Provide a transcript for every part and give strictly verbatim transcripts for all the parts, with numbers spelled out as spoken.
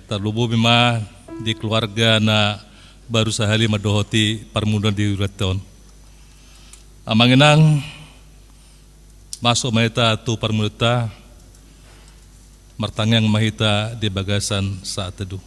Tarlumobi ma di keluarga na baru sahali mandohoti parmundon di ulaonta on. Amang inang, masuk ma hita tu parmundonta, martangiang ma hita di bagasan saat teduh.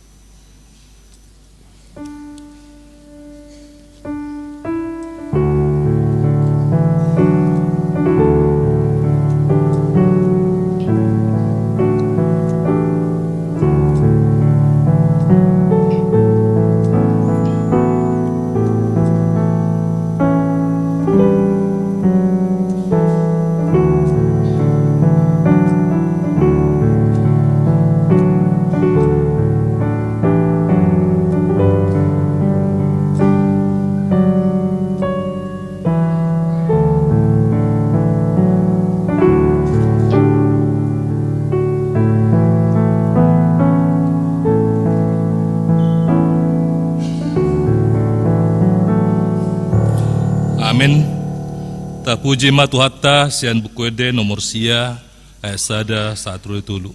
Amin. Tapuji ma Tuhanta sian Buku Ende nomor sia, ayat sada sahat tu tolu.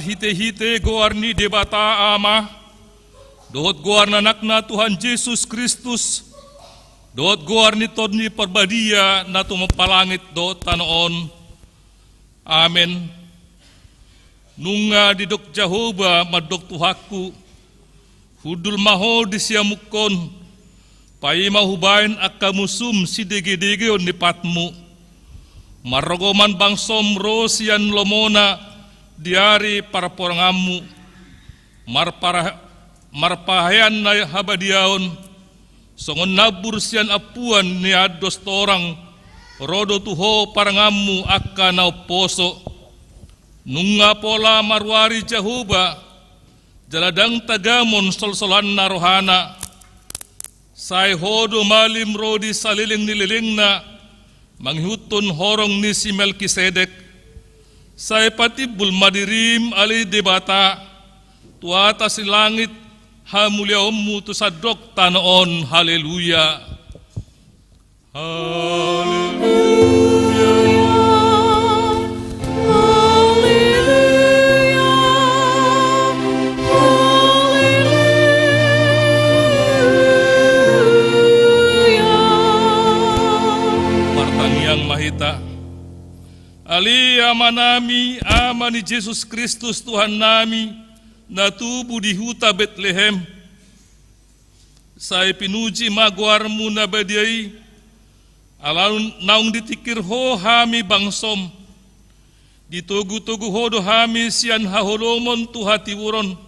Hite-hite goar ni Debata Ama, dohot goar ni Anakna Tuhan Jesus Kristus, dohot goar ni Tondi Parbadia na tumompa langit dohot tano on. Amen. Nunga didok Jahowa mandok Tuhanku: Hundul ma ho di siamunhon, paima hubahen angka musum sidegedege on ni patmu. Marrogoman bangsom ro sian lomona di ari parporanganmu. Marpara-, marpahean na habadiaon, songon nambur sian ampuan ni andos torang, ro do tu ho paranganmu angka na umposo. Nunga pola maruari Jahowa, jala ndang tagamon solsolanna rohana. Sai ho do malim ro di saleleng ni lelengna, mangihuthon horong ni si Melkisedek. Sai patimbul ma dirim ale Debata, tu atas ni langit, hamuliaonmu tu sandok tano on. Haleluya. Haleluya. Haleluya. Haleluya. Martangiang ma hita. Ale Amanami, Ama ni Jesus Kristus Tuhannami, na tubu di huta Betlehem. Sai pinuji ma goarmu na badia i, ala naung ditingkir ho hami bangsom. Ditogu-togu ho do hami sian haholomon tu hatiuron.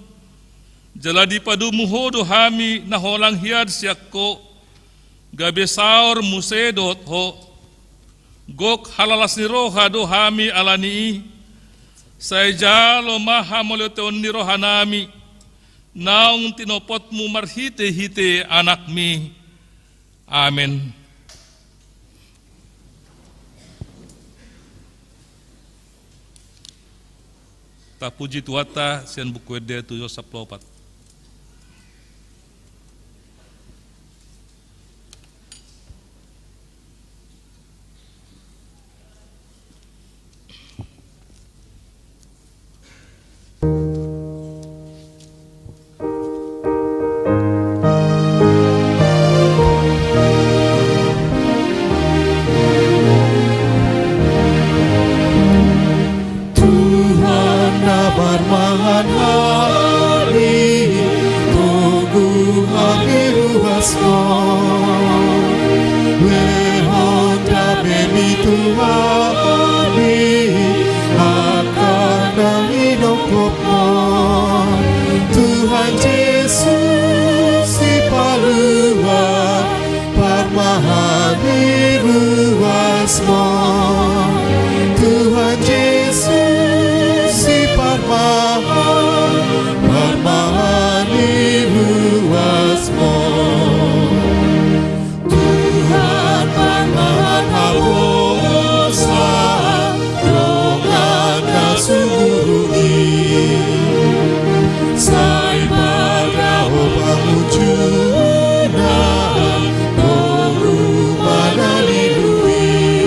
Jala dipadomu ho do hami na holang hian sian ho, gabe saor muse dohot ho. Gok halalas ni roha do hami ala ni i. Sai jalo ma hamauliateon ni rohanami, naung tinopotmu marhite-hite Anakmi. Amen. Tapuji Tuhanta sian Buku Ende tu Yosua sampulu opat. Tuhan na parmahan hami, togu hami ruas Ho. Lehon damemi tu hami, angka na hinongkop Ho. Tuhan Jesus Sipalua, parmahan ni ruas Ho. Tuhan Jesus Siparmahan, parmahan ni ruas Ho. Tuhan parmahan haposan, dongan na sumurung i. Sai pada Ho pangunjunan, toru ma na lilu i.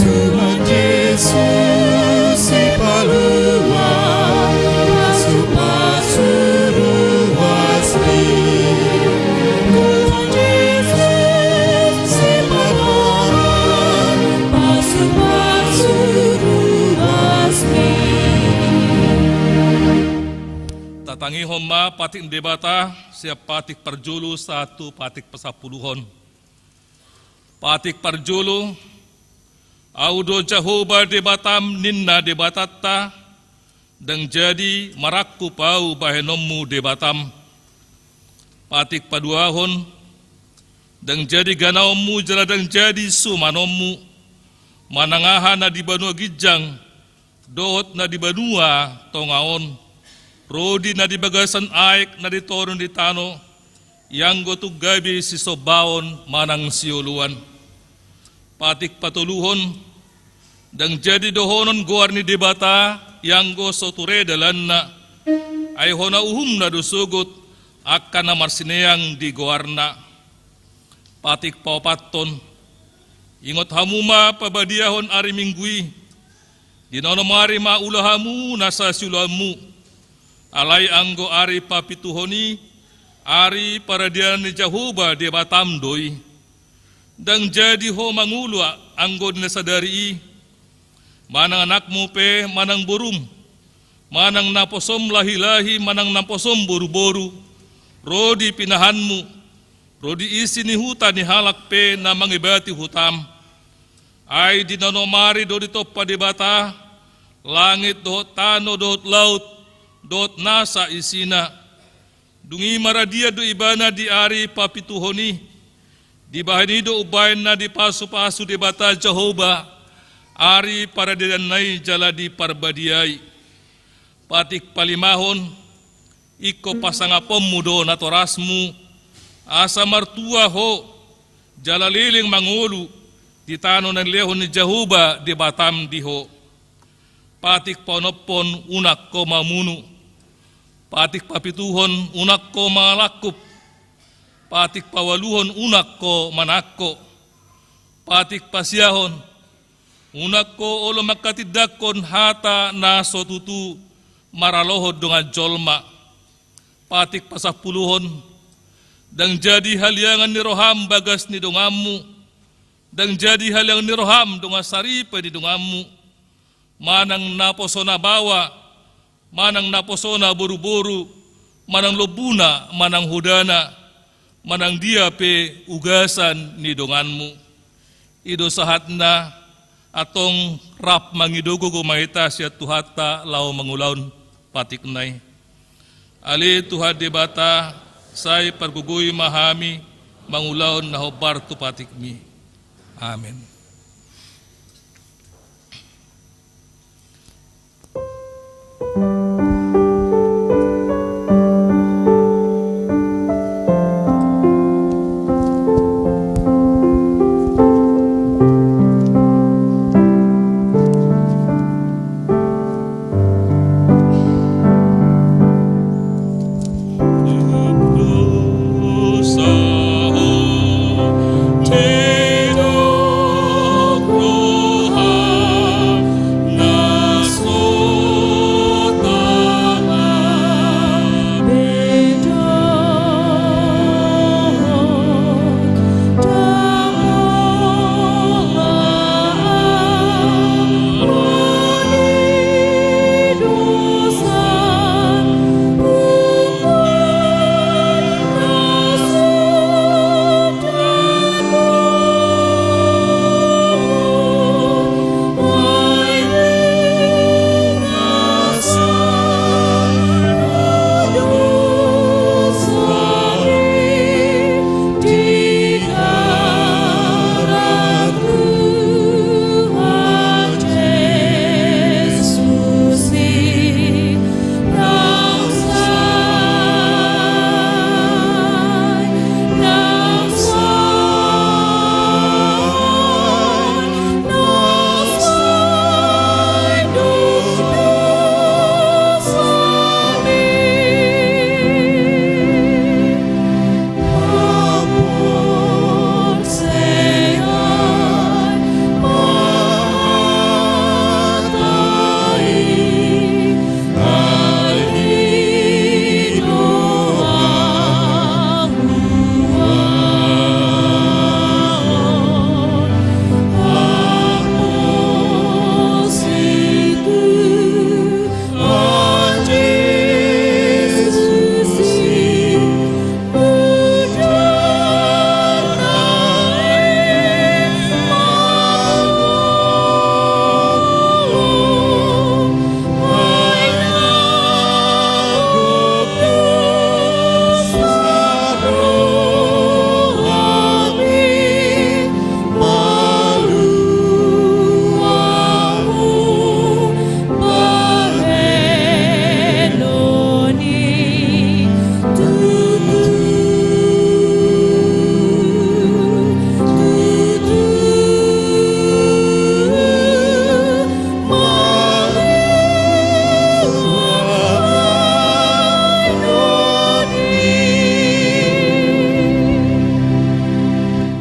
Tuhan Jesus Sipalua, pasu-pasu ruasmi. Tuhan Jesus Sipalua, pasu-pasu ruasmi. Tatangihon ma patik ni Debata, sian patik parjolo sahat tu patik pasampuluhon. Patik parjolo. Ahu do Jahowa Debatam, ninna Debatanta, ndang jadi marangkup ahu bahenonmu Debatam. Patik paduahon. Ndang jadi ganaonmu jala ndang jadi sumanonmu, manang aha na di banua ginjang dohot na di banua tonga on, ro di na di bagasan aek na di toru ni tano, ianggo tung gabe sisombaon manang sioloan. Patik patoluhon. Ndang jadi dohonon goar ni Debata, ianggo so ture dalanna, ai hona uhumna do sogot angka na marsineang di goarna. Patik paopathon. Ingot hamu ma pabadiahon ari Minggu i, Di na onom ari ma ula hamu nasa siulaonmu. Alai anggo ari papituhon i, ari paradianan ni Jahowa Debatam do i. Ndang jadi ho mangolu anggo di na sadari i, manang anakmu pe manang borum, manang naposom lahilahi manang naposom boruboru, ro di pinahanmu, ro di isi ni huta ni halak pe na mangebati hutam. Ai di na onom ari do ditompa Debata langit dohot tano dohot laut dohot nasa isina. Dung i maradian do ibana di ari papituhon i. Dibahen i do umbahen na dipasupasu Debata Jahowa ari paradiananna i jala diparbadiai. Patik palimahon, ingkon pasangaponmu do natorasmu, asa martua ho jala leleng mangolu di tano na nilehon ni Jahowa Debatam di ho. Patik paonomhon, unang ho mamunu. Patik papituhon, unang ho malangkup. Patik paualuhon, unang ho manangko. Patik pasiahon, unang ho olo mangkatindangkon hata na so tutu maralohon dongan jolma. Patik pasampuluhon, ndang jadi haliangan ni roham bagas ni donganmu, ndang jadi haliangan ni roham dongan saripe ni donganmu, manang naposona baoa, manang naposona boruboru, manang lombuna, manang hodana, manang dia pe ugasan ni donganmu. I do sahatna. Antong rap mangido gogo ma hita sian Tuhanta laho mangulahon patikna i. Ale Tuhan Debata, sai pargogoi ma hami mangulahon na hombar tu patikmi. Amen.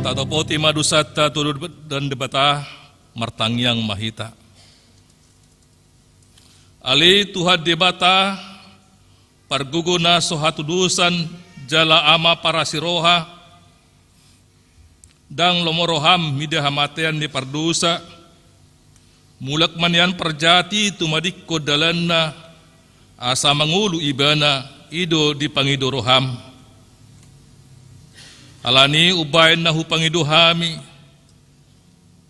Tatopoti ma dosanta tu Tuhan Debata. Martangiang ma hita. Ale Tuhan Debata, pargogo na so hatudosan jala Ama parasi roha, ndang lomo roham mida hamatean ni pardosa. Mulak ma nian parjati tumadingkon dalanna, asa mangolu ibana, i do dipangido roham. Alani i umbahen na hupangido hami,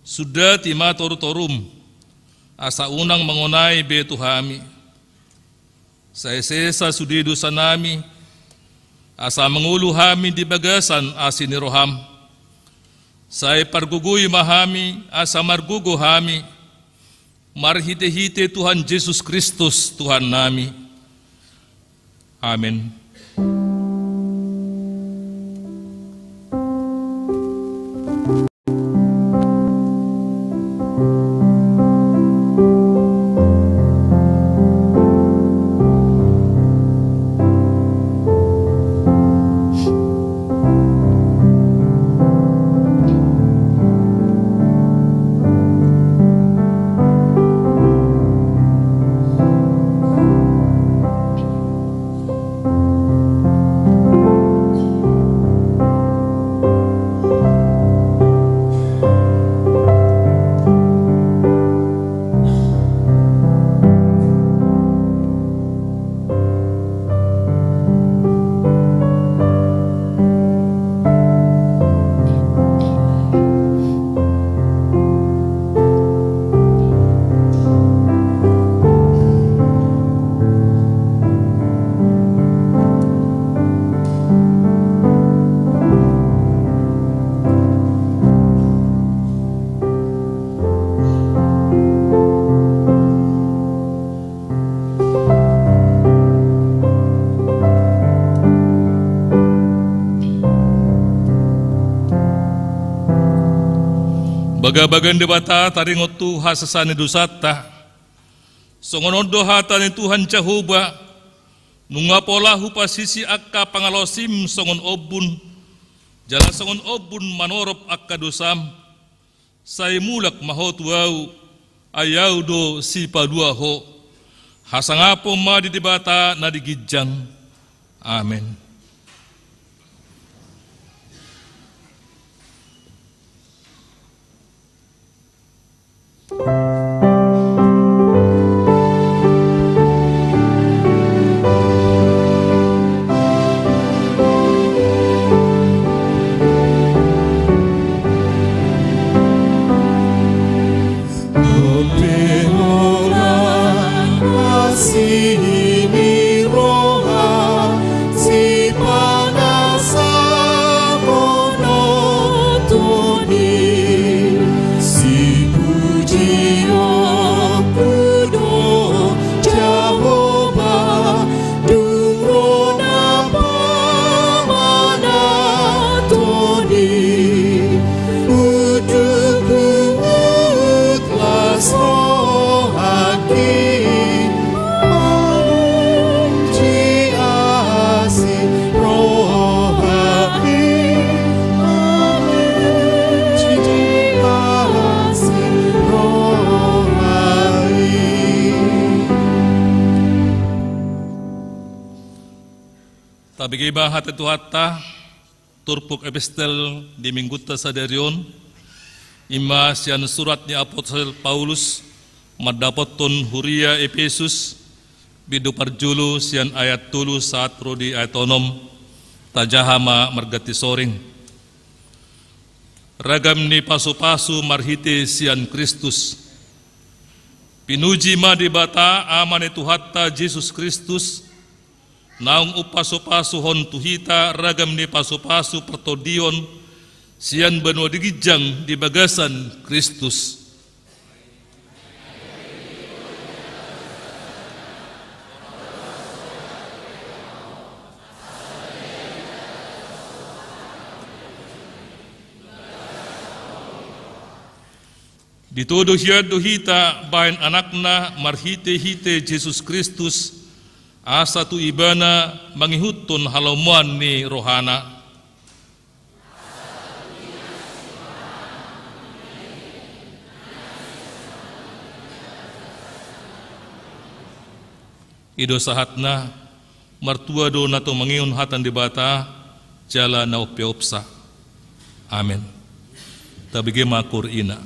sundati ma torutorum, asa unang mangonai be tu hami. Sai sesa sude dosanami, asa mangolu hami di bagasan asi ni roham. Sai pargogoi ma hami, asa margogo hami, marhitehite Tuhan Jesus Kristus Tuhannami. Amen. Bagabaga ni Debata taringot tu hasesaan ni dosanta. Songon on do hata ni Tuhan Jahowa: Nunga pola hupasisi angka pangalaosim songon ombun, jala songon ombun manorop angka dosam. Sai mulak ma ho tu Ahu, ai Ahu do sipalua ho. Hasangapon ma di Debata na di ginjang. Amen. Tabege ma hata ni Tuhanta. Turpuk epistel di minggunta sadari on, i ma sian surat ni apostel Paulus mandapothon huria Epesus, bindu parjolo sian ayat tolu sahat ro di ayat onom. Tajaha ma marganti soring. Ragam ni pasupasu marhite sian Kristus. Pinuji ma Debata, Ama ni Tuhanta Jesus Kristus, naung umpasupasuhon tu hita ragam ni pasupasu partondion sian banua di ginjang di bagasan Kristus. Ditodo hian do hita bahen Anakna marhitehite Jesus Kristus, asa tu Ibana mangihuthon halomoan ni rohana. I do sahatna. Martua do na tumangihon hata ni Debata jala na umpeopsa. Amen. Tabege ma koor ina.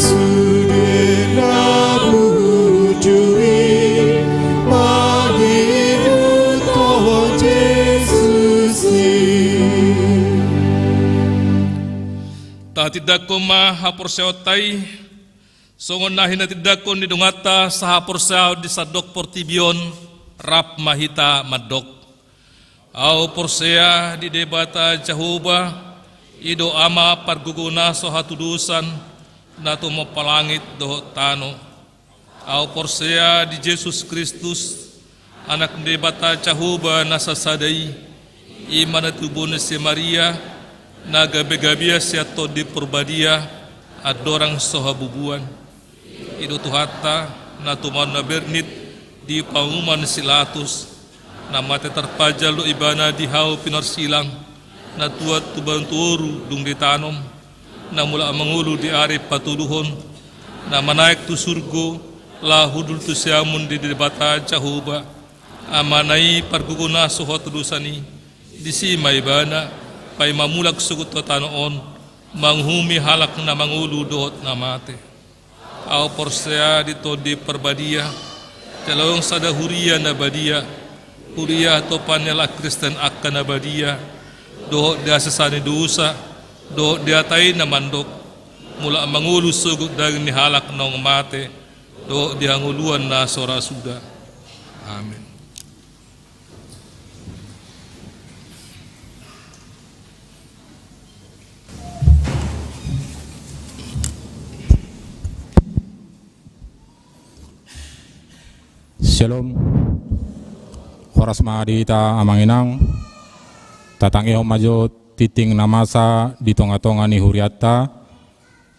Sude na burju i, mangihuthon Jesus i. Tahatindangkon ma haporseaonta i, songon na hinatindangkon ni donganta sahaporseaon di sandok portibi on, rap ma hita mandok. Ahu porsea di Debata Jahowa, i do Ama pargogo na so hatudosan, na tumompa langit dohot tano. Ahu porsea di Jesus Kristus, Anak ni Debata Jahowa na sasada i, i ma na tubu ni si Maria, na gabegabean sian Tondi Porbadia, andorang so habubuan. I do Tuhanta, na tumaon na bernit di panguhuman si Pilatus, na mate tarpajal do ibana di hau pinarsilang, na tuat tu banua toru dung ditanom, na mulak mangolu di ari patoluhon, na manaek tu surgo, laho hundul tu siamun ni Debata Jahowa, Amana i pargogo na so hatudosan i, disi ma ibana, paima mulak sogot tu tano on, manguhumi halak na mangolu dohot na mate. Ahu porsea di Tondi Porbadia, jala adong sada huria na badia, huria hatopan ni halak Kristen angka na badia, dohot di hasesaan ni dosa, dohot di hata i na mandok, mulak mangolu sogot daging ni halak naung mate, dohot di hangoluan na so ra suda. Amen. Syalom. Horas ma di hita amang inang. Tatangihon ma jo tingting na masa di tongatonga ni hurianta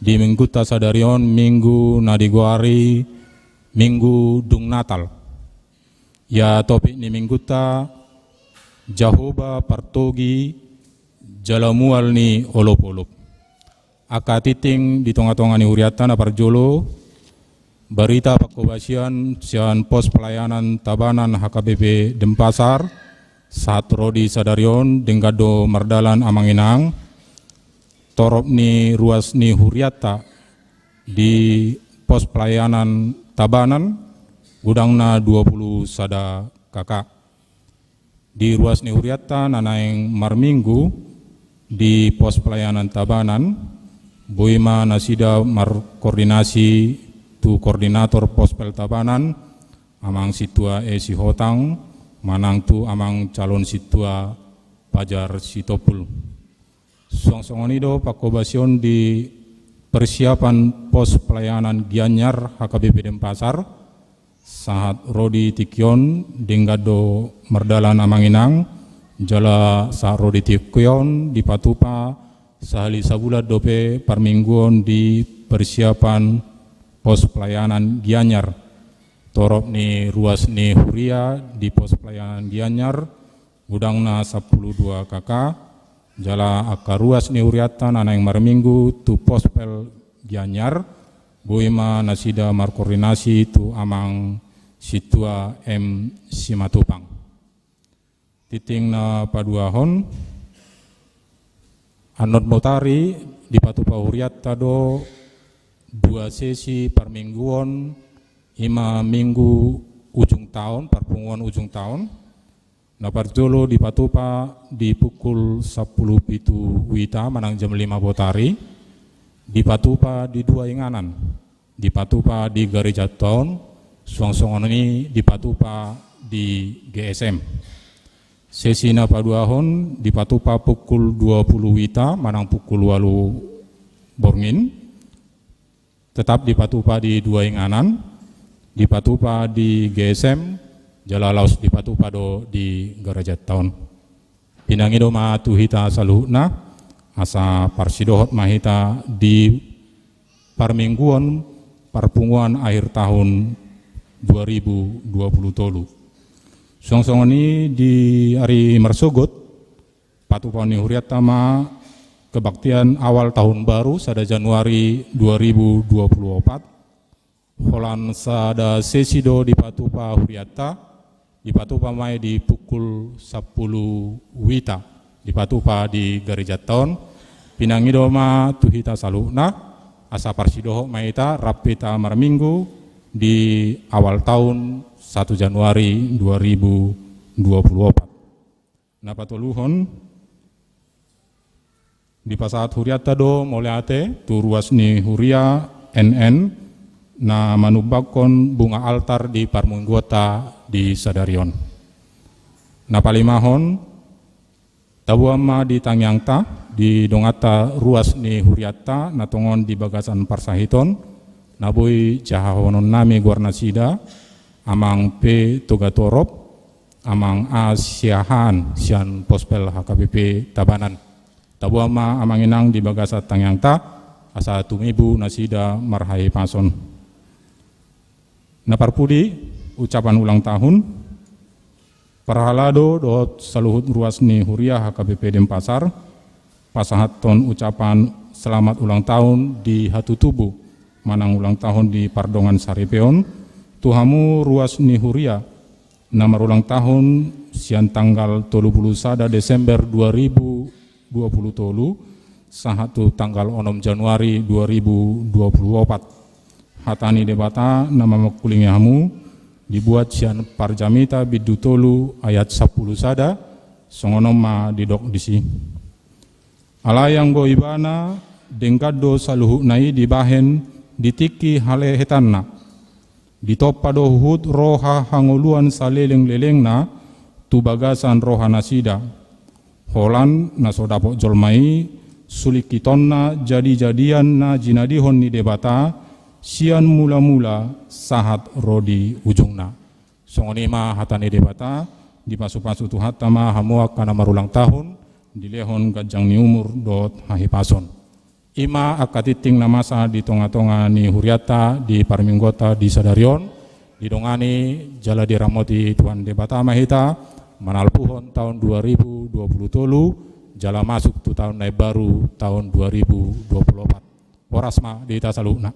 di minggunta sadari on, minggu na digoari Minggu Dung Natal. Ia topik ni minggunta, Jahowa partogi jala mual ni olopolop. Angka tingting di tongatonga ni hurianta, na parjolo, barita pangkobasion sian pos pelayanan Tabanan H K B P Denpasar, sahat ro di sadari on, denggan do mardalan amang inang, torop ni ruas ni hurianta di pos pelayanan Tabanan, godangna dua pulu sada K K. Di ruas ni hurianta na naeng marminggu di pos pelayanan Tabanan, boi ma nasida markoordinasi tu koordinator pospel Tabanan, Amang Sintua E Sihotang, manang tu Amang Calon Sintua Pajar Sitompul. Suang songon i do pangkobasion di persiapan pos pelayanan Gianyar H K B P Denpasar, sahat ro di tingki on, denggan do mardalan amang inang, jala sahat ro di tingki on, dipatupa sahali sabulan dope parmingguon di persiapan pos pelayanan Gianyar. Torop ni ruas ni huria di pos pelayanan Gianyar, godangna sampulu dua K K, jala angka ruas ni hurianta na naeng marminggu tu pospel Gianyar, boi ma nasida markoordinasi tu Amang Sintua M Simatupang. Tingting na paduahon, annon botari dipatupa hurianta do dua sesi parmingguon, i ma minggu ujung taon, parpunguan ujung taon. Na parjolo dipatupa di pukul sampulu pitu wita manang jam lima botari, dipatupa di dua inganan, dipatupa di garejanta on, suang songon i dipatupa di G S M. Sesi na paduahon dipatupa pukul dua pulu wita manang pukul ualu borngin, tetap dipatupa di dua inganan, dipatupa di G S M, jala laos dipatupa do di garejanta on. Pinangido ma tu hita saluhutna, asa parsidohot ma hita di parmingguon parpunguan akhir tahun dua ribu dua puluh tolu. Suang songon i di ari marsogot, patupaon ni hurianta ma kebaktian awal tahun baru sada Januari dua ribu dua puluh opat. Holan sada sesi do dipatupa hurianta, dipatupa ma i di pukul sampulu wita, dipatupa di garejanta on. Pinangido ma tu hita saluhutna, Asa parsidohot ma hita rap hita marminggu di awal taon satu Januari dua ribu dua puluh opat. Na patoluhon, dipasahat hurianta do mauliate tu ruas ni huria N N na manumbakhon bunga altar di parmingguonta di sadari on. Na palimahon, taboan ma di tangiangta, di donganta ruas ni hurianta na tongon di bagasan parsahiton, na boi jahahonon nami goar nasida, Amang P Togatorop, Amang A Siahaan sian Pospel H K B P Tabanan. Taboan ma amang inang di bagasan tangiangta, asa tumibu nasida marhahipason. Na parpudi, ucapan ulang tahun. Parhalado dohot saluhut ruas ni huria H K B P Denpasar, pasahathon ucapan selamat ulang tahun di hatutubu manang ulang tahun di pardongan saripeon tu hamu ruas ni huria na marulang tahun sian tanggal tolu pulu sada Desember dua ribu dua pulu tolu sahat tu tanggal onom Januari dua ribu dua pulu opat. Hata ni Debata na mamangkulingi hamu dibuat sian Parjamita bindu tolu ayat sampulu sada, songon on ma didok disi. Alai anggo Ibana, denggan do saluhutna i dibahen di tingki halehetanna. Ditompa do huhut roha hangoluan salelenglelengna tu bagasan rohanasida. Holan na so dapot jolma i sulingkitonna jadijadian na jinadihon ni Debata sian mulamula sahat ro di ujungna. Songon i ma hata ni Debata, dipasupasu Tuhanta ma hamu angka na marulang tahun, dilehon ganjang ni umur dohot hahipason. I ma angka tingting na masa di tongatonga ni hurianta di parmingguonta di sadari on, didongani jala diramoti Tuhan Debata ma hita, manalpuhon taon dua ribu dua pulu tolu, jala masuk tu taon na imbaru taon dua ribu dua pulu opat. Horas ma di hita saluhutna.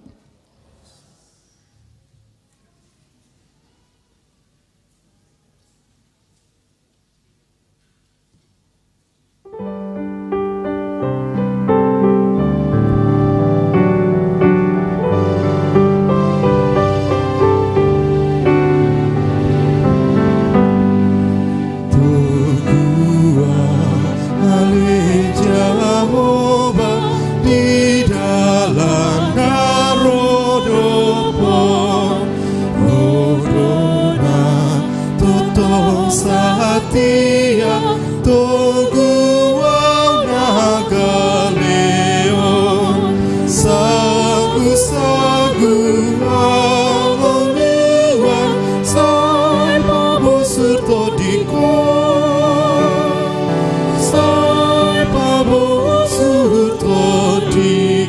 Toguang ale Jahowa di dalan na rodopon, Ho do na tongtong satia, toguang na galeon, sagusagu hangoluan, sai pabosur tondingkon, sai pabosur tondingkon.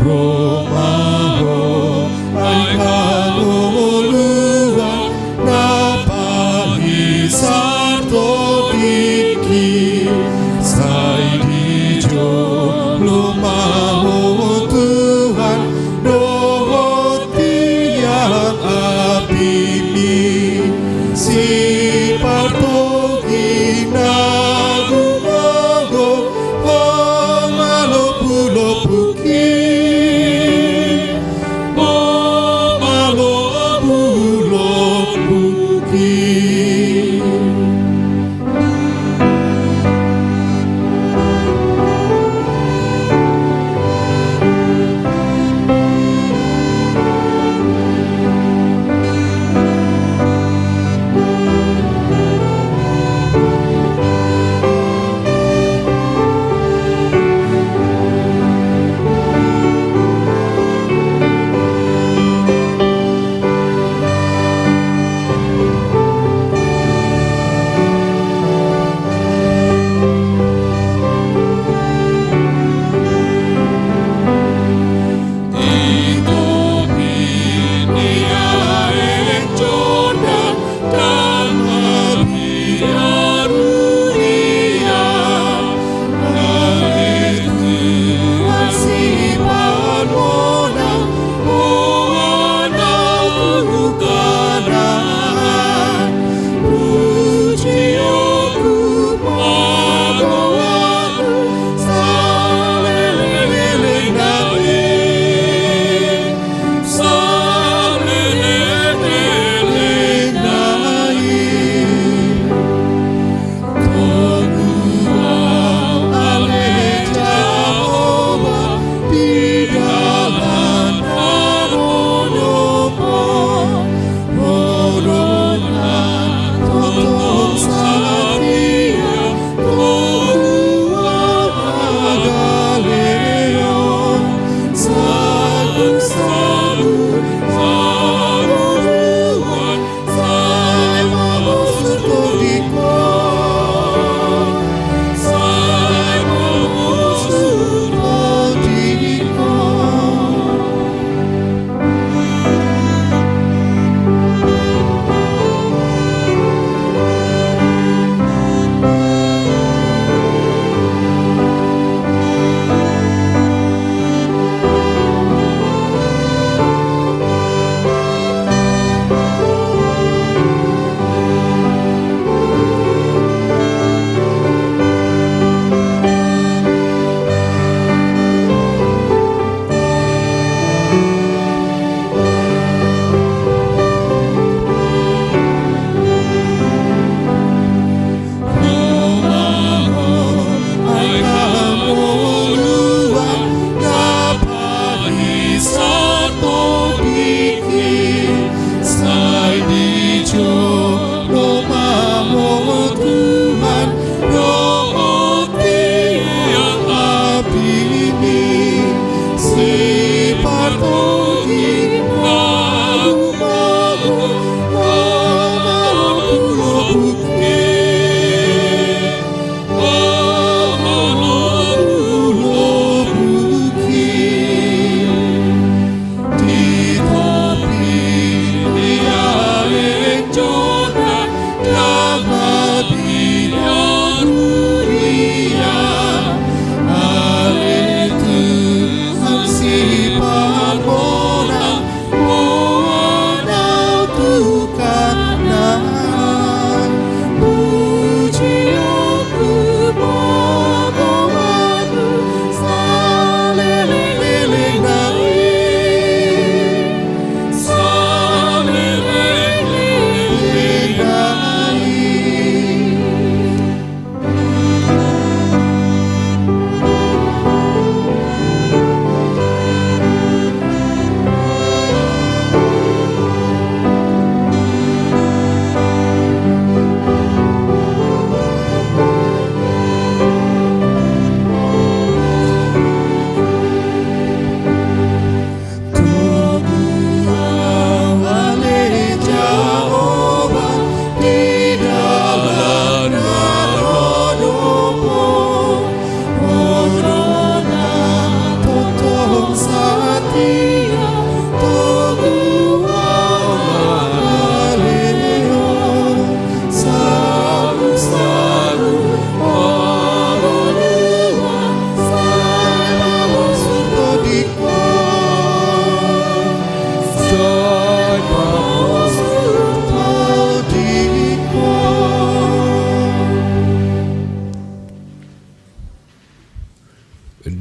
Ro ma Ho, ai hangoluan na panisar tondingki, sai di jolom ma Ho Tuhan, dohot tiang ampingmi, sipartogi na gumanggo, Ho ma lompulompuki, Ho ma lompulompuki.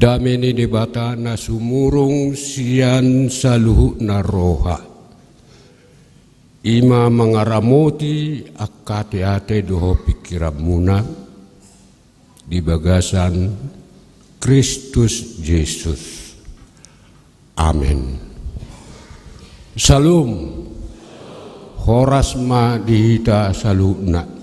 Dame ni Debata na sumurung sian saluhutna roha, i ma mangaramoti angka ateate dohot pingkiranmuna di bagasan Kristus Jesus. Amen. Syalom. Horas ma di hita saluhutna.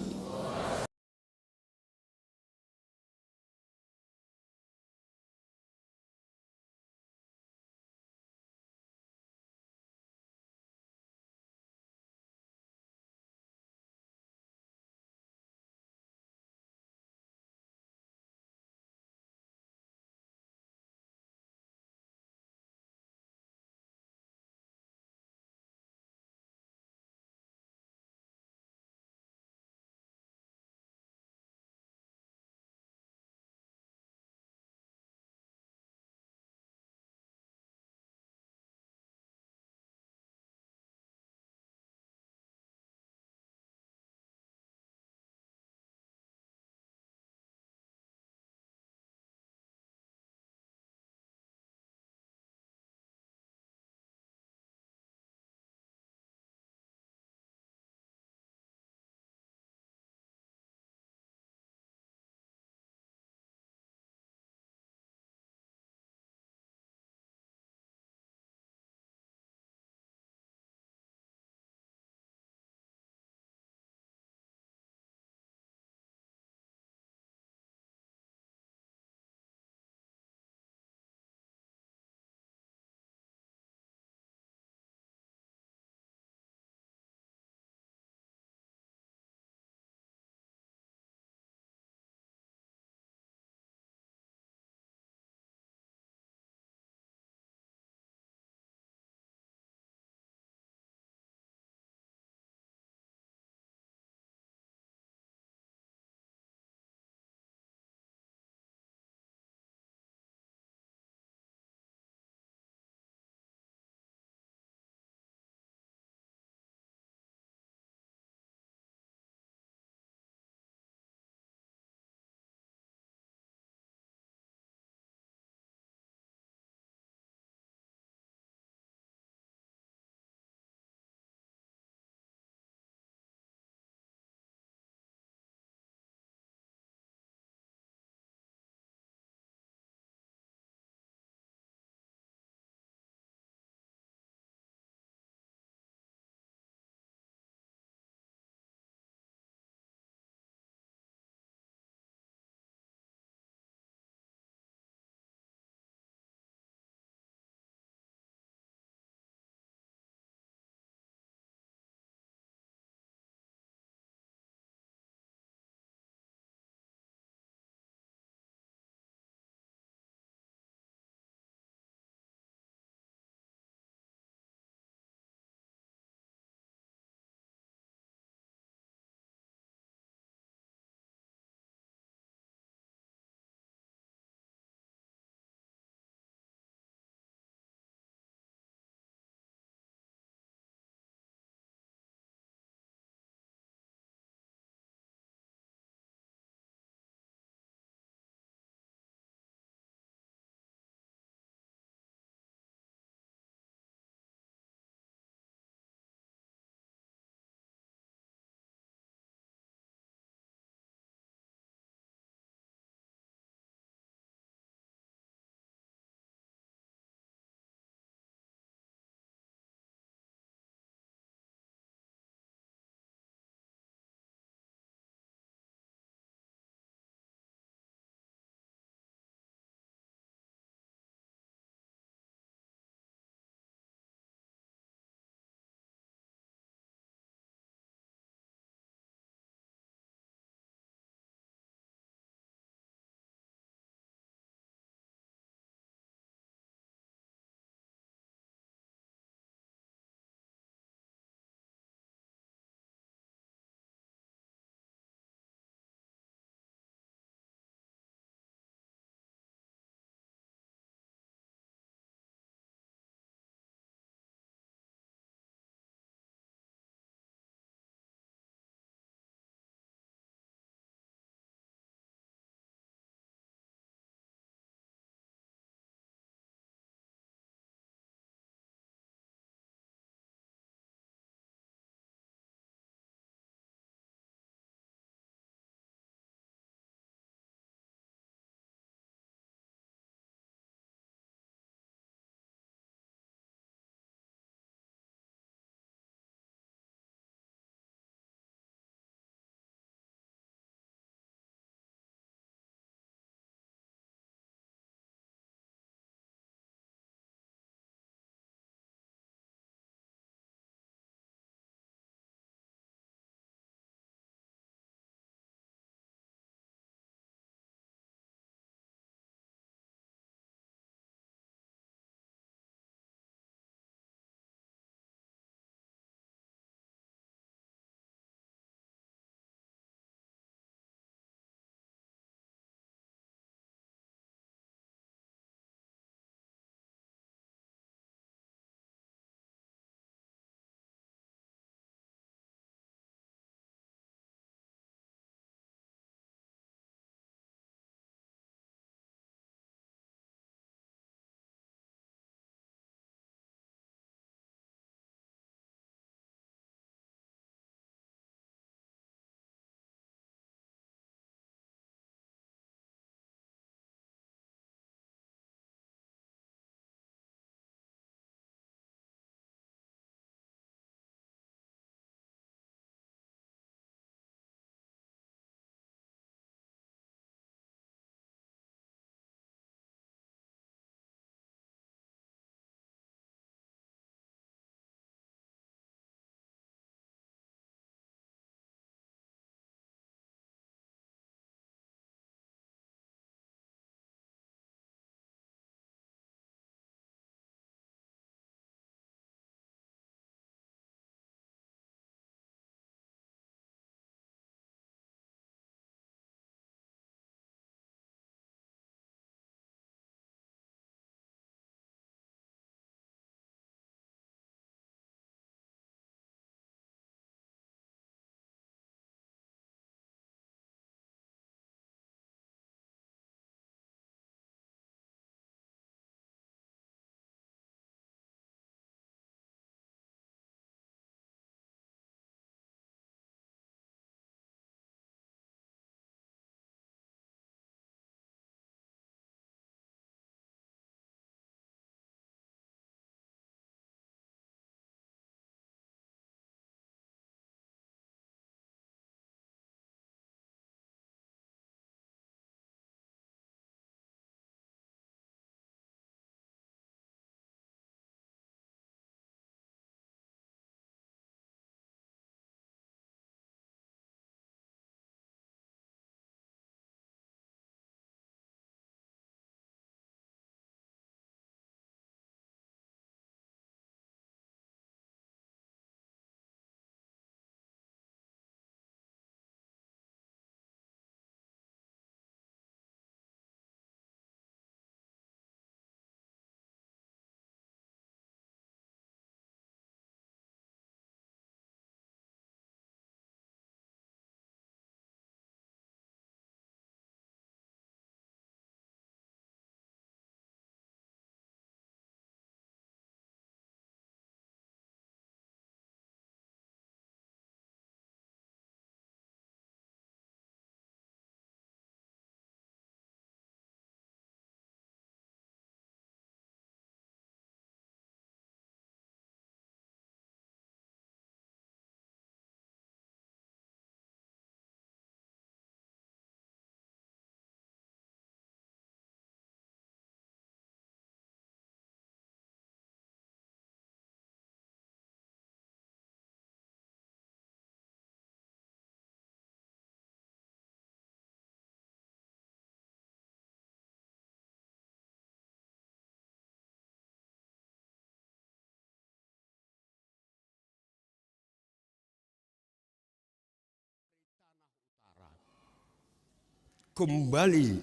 kembali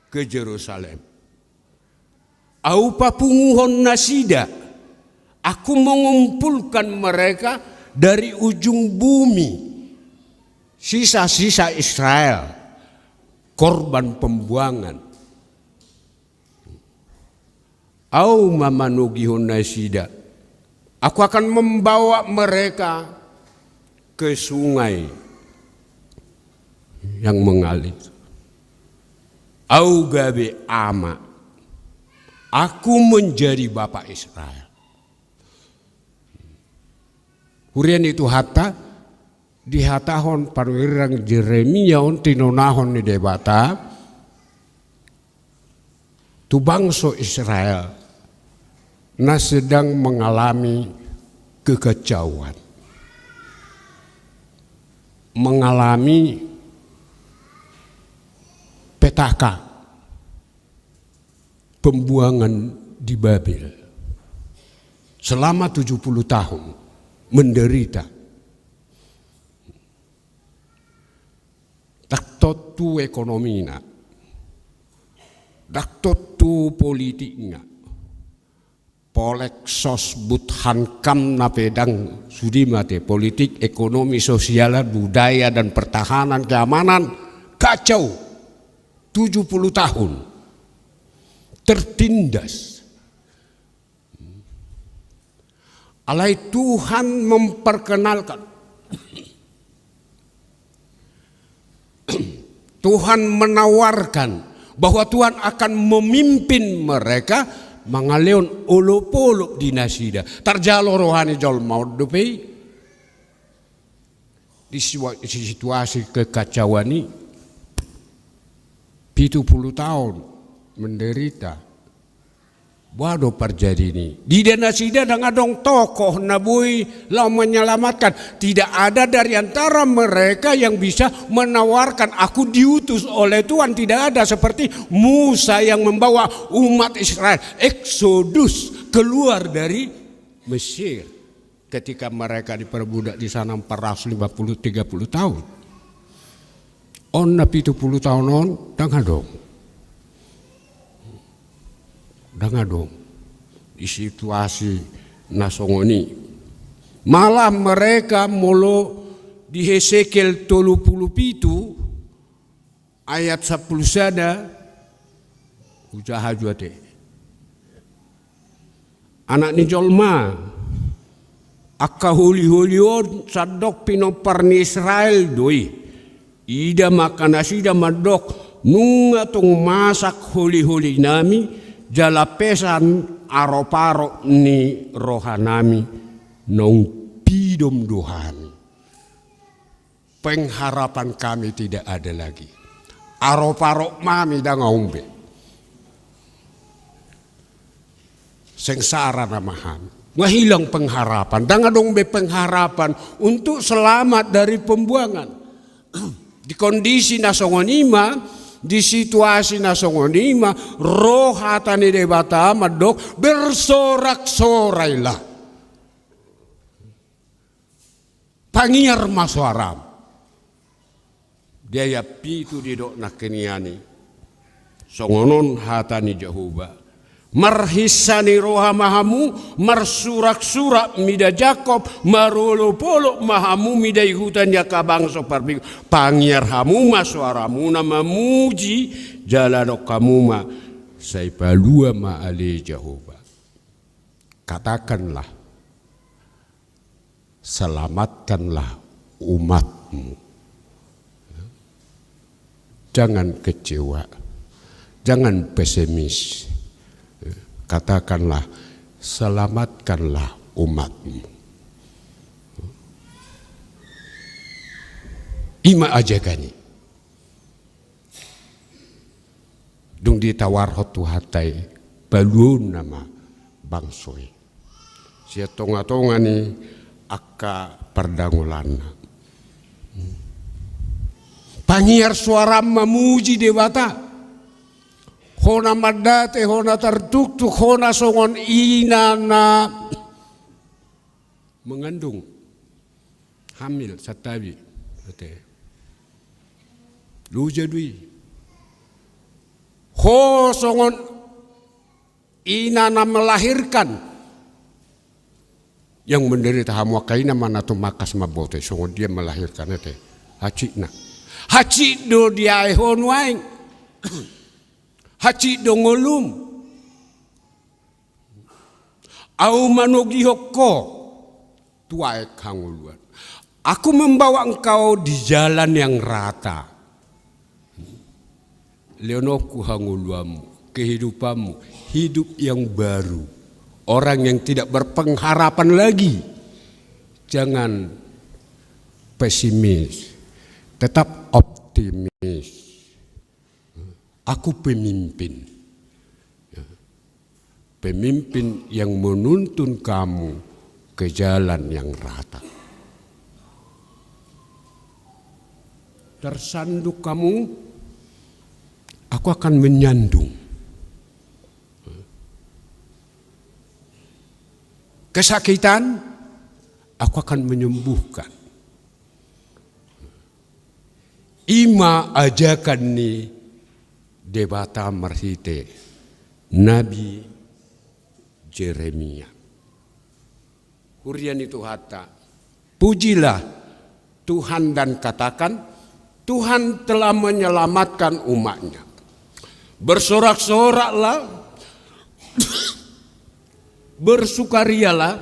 ke Jerusalem. Au papunguhon nasida, Aku mengumpulkan mereka dari ujung bumi, sisa-sisa Israel, korban pembuangan. Au ma manogihon nasida, Aku akan membawa mereka ke sungai yang mengalir. Au gabe ama, Aku menjadi bapa Israel. Huria ni Tuhanta, dihatahon panurirang Jeremia on tinonahon ni Debata tu bangso Israel na sedang mengalami kekacauan, mengalami petaka, pembuangan di Babel selama tujuh puluh tahun, menderita. Ndang tontu ekonomina, ndang tontu politikna, polek sos but hankam na pedang sudimate, politik, ekonomi, sosial, budaya, dan pertahanan, keamanan, kacau. Tujuh puluh tahun tertindas. Alai Tuhan memperkenalkan, Tuhan menawarkan bahwa Tuhan akan memimpin mereka mangalehon olopolop di nasida. Tarjalo roha ni jolma on dope i. Di situa-, di situasi kekacauan i, pitu puluh tahun menderita. Boha do parjadina i? Diida nasida ndang adong tokoh na boi laho menyelamatkan. Tidak ada dari antara mereka yang bisa menawarkan, "Aku diutus oleh Tuhan." Tidak ada, seperti Musa yang membawa umat Israel eksodus keluar dari Mesir. Ketika mereka diperbudak di sana empat ratus lima puluh, tiga puluh tahun. On na pitu puluh tahun on, ndang adong. Ndang adong. Di situasi na songon i. Malah mereka molo di Hesekiel tolu puluh pitu, ayat sampulu sada, hujaha jo ate. Anak ni jolma, angka holiholi on sandok pinompar ni Israel do i. Ida ma angka nasida mandok, nunga tung masak holiholinami, jala pesan aroparop ni rohanami, naung pidom do hami. Pengharapan kami tidak ada lagi. Aroparop nami ndang adong be. Sengsara nama hami. Nunga hilang pengharapan. Ndang adong be pengharapan untuk selamat dari pembuangan. Di kondisi na songon i ma, di situasi na songon i ma, ro hata ni Debata mandok, bersorak-sorailah. Pangiar ma soaram. Di ayat pitu didok nangkin i, songon on hata ni Jahowa. Marhinsa ni roha ma hamu, marsurak-surak mida Jakob, marolopolop ma hamu mida di huta ni angka bangso parbegu. Pangiar hamu ma soaramuna mamuji, jala dok hamu ma, sai palua ma ale Jahowa. Katakanlah, selamatkanlah umat-Mu. Jangan kecewa, jangan pesimis. Katakanlah, selamatkanlah umat-Mu. I ma ajakan i. Dung ditawarhon Tuhanta i, paluaonna ma bangso i sian tongatonga ni angka pardangolanna. Pangiar soaram mamuji Debata. Hona mandate, hona tartuktuk, hona songon ina na mengandung, hamil, santabi, ate. Loja do i. Ho songon ina na melahirkan. Yang menderita hamu angka ina ma na tumangkas mamboto i, songon dia melahirkan ate. Hansit na. Hansit do diae ho nuaeng. Hansit do ngolum. Ahu manogihon ho tu aek hangoluan. Aku membawa engkau di jalan yang rata. Lehononku hangoluanmu, kehidupanmu, hidup yang baru. Orang yang tidak berpengharapan lagi. Jangan pesimis. Tetap optimis. Aku pemimpin. Ya. Pemimpin yang menuntun kamu ke jalan yang rata. Tersandung kamu, aku akan menyandung. Kesakitan, aku akan menyembuhkan. I ma ajakan ni Debata marhite Nabi Jeremia. Huria ni Tuhanta, pujilah Tuhan dan katakan, Tuhan telah menyelamatkan umat-Nya. Bersorak-soraklah, bersukarialah,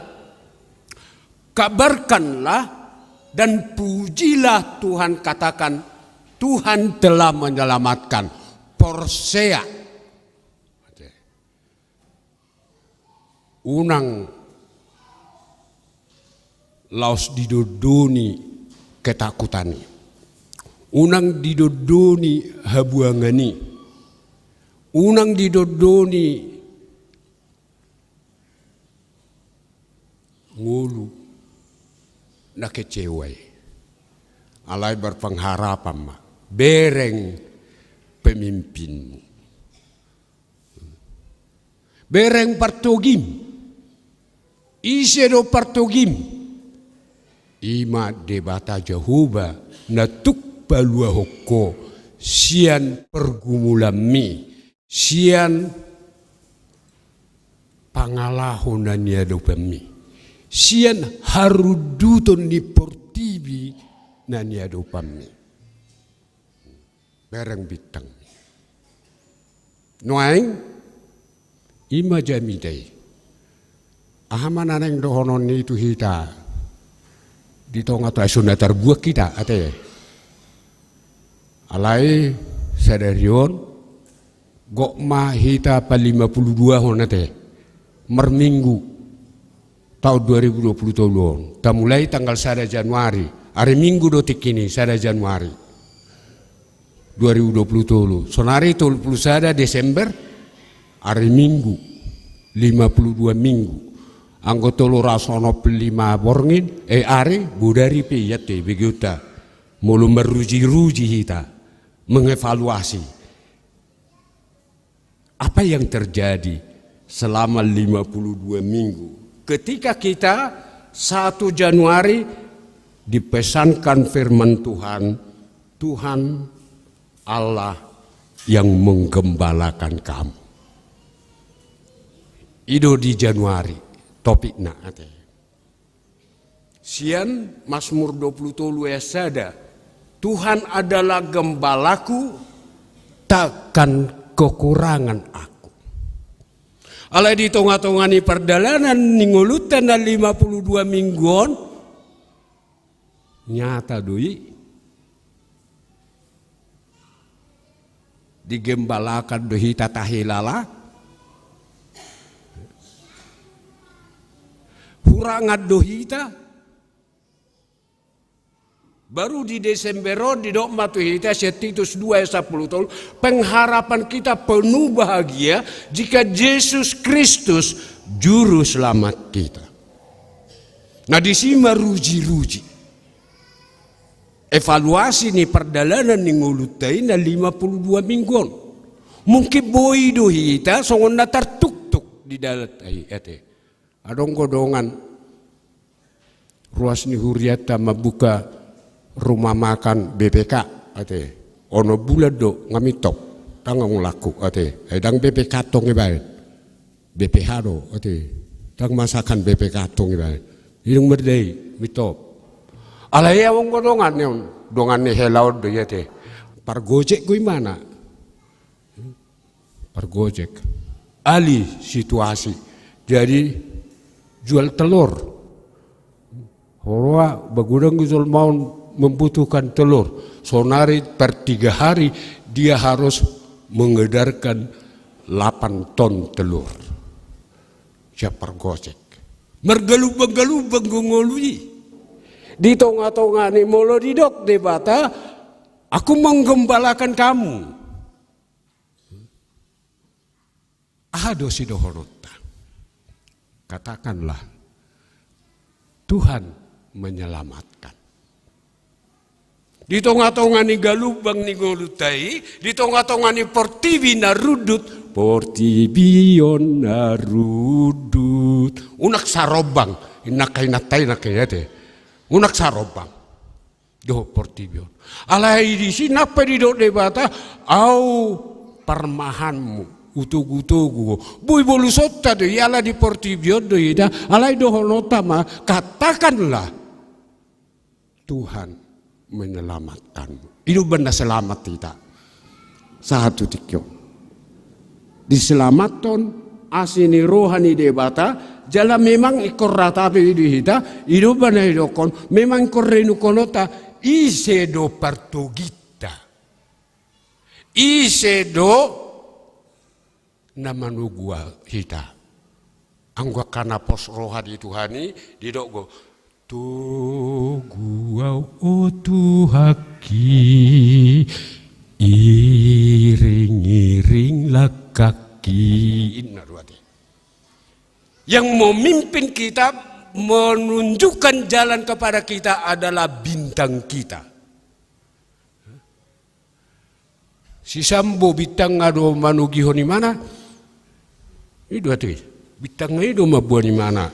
kabarkanlah, dan pujilah Tuhan, katakan, Tuhan telah menyelamatkan. Porsea. Unang laos didondoni ketakutan i. Unang didondoni habuangan i. Unang didondoni ngolu na kecewa i. Alai berpengharapan ma, bereng pemimpinmu. Bereng partogim. Ise do partogim? I ma Debata Jahowa na tuk paluahon ho sian pergumulanmi, sian pangalaho na niadopanmi, sian harunduton ni portibi na niadopanmi. Bereng bintang. Nuaeng, i ma jamita i. Aha ma na naeng dohonon ni i tu hita di tonga tu, ai so na tarbuat hita ate. Alai sadari on gok ma hita palima pulu duahon ate. Marminggu taon dua ribu dua pulu tolu on. Tamulai tanggal sada Januari. Ari Minggu do tingki ni, sada Januari dua ribu dua pulu tolu. Sonari tolu pulu sada Desember, ari Minggu, lima pulu dua minggu. Anggo tolu ratus onom pulu lima borngin, eh, ari, bodari pe i ate, begeonta. Molo maruji-ruji hita, mengevaluasi. Apa yang terjadi selama lima puluh dua minggu? Ketika kita satu Januari dipesankan firman Tuhan, Tuhan Allah yang menggembalakan kamu. I do di Januari, topikna ate. Sian Mazmur dua pulu tolu ayat sada, Tuhan adalah gembalaku, takkan kekurangan aku. Alai di tonga-tonga ni pardalanan ni ngolunta na lima pulu dua minggu on, nyata do i. Digembalakan do hita tahilala. Hurangan do hita. Baru di Desember on didok ma tu hita sian Titus dua ayat sapulu tolu, pengharapan kita penuh bahagia jika Jesus Kristus juru selamat kita. Nah, disi ma ruji-ruji. Evaluasi ni pardalanan ni ngolunta i na lima puluh dua minggu on. Mungkin boi do hita songon na tartuktuk di dalan i ate. Adong do dongan ruas ni hurianta mambuka rumah makan B P K ate. Onom bulan do nga mintop. Ndang ulakkon, ate. Ai ndang B P K tong ibaen. B P H do, ate. Ndang masakan B P K tong ibaen. Inong mardai, mitop. Alai ia anggo dongan ni on, dongan ni hela on do ia, ate. Pargojek do imana. Pargojek. Alih situasi. Jadi jual telur. Huroha, ba godang do jolma on membutuhkan telur. Saonari per tiga hari dia harus mengedarkan delapan ton telur. Siap pargojek. Margalumbang-galumbang do ngolu i. Di tonga-tonga ni, molo didok Debata, "Aku menggembalakan kamu." Aha do sidohononta? Katakanlah, "Tuhan menyelamatkan." Di tonga-tonga ni galumbang ni ngolunta i, di tonga-tonga ni portibi na rundut, portibi on na rundut. Unang sarombang, inna kainanta i nangkin, ate. Unang sarombang dohot portibi on. Alai disi nang pe didok Debata, "Au parmahanmu, hutogu-togu ho." Boi bolusonta do i, ala di portibi on do hita, alai dohononta ma, "Katakanlah, Tuhan menyelamatkanmu." I do umbahen na selamat hita. Sahat tu tingki on. Diselamathon asi ni roha ni Debata, jala memang ingkon rata pe i di hita, i do umbahen na didokhon, memang ingkon renunghononta, ise do partoginta. Ise do na manogu hita. Anggo angka na pos roha di Tuhan i, didok do, "Togu au, o Tuhanki, iring-iring langkahki." Inna do, ate. Yang memimpin kita, menunjukkan jalan kepada kita adalah bintang kita. Si Sambo bintangna do manogihon imana. I do, ate. Bintangna i do mamboan imana.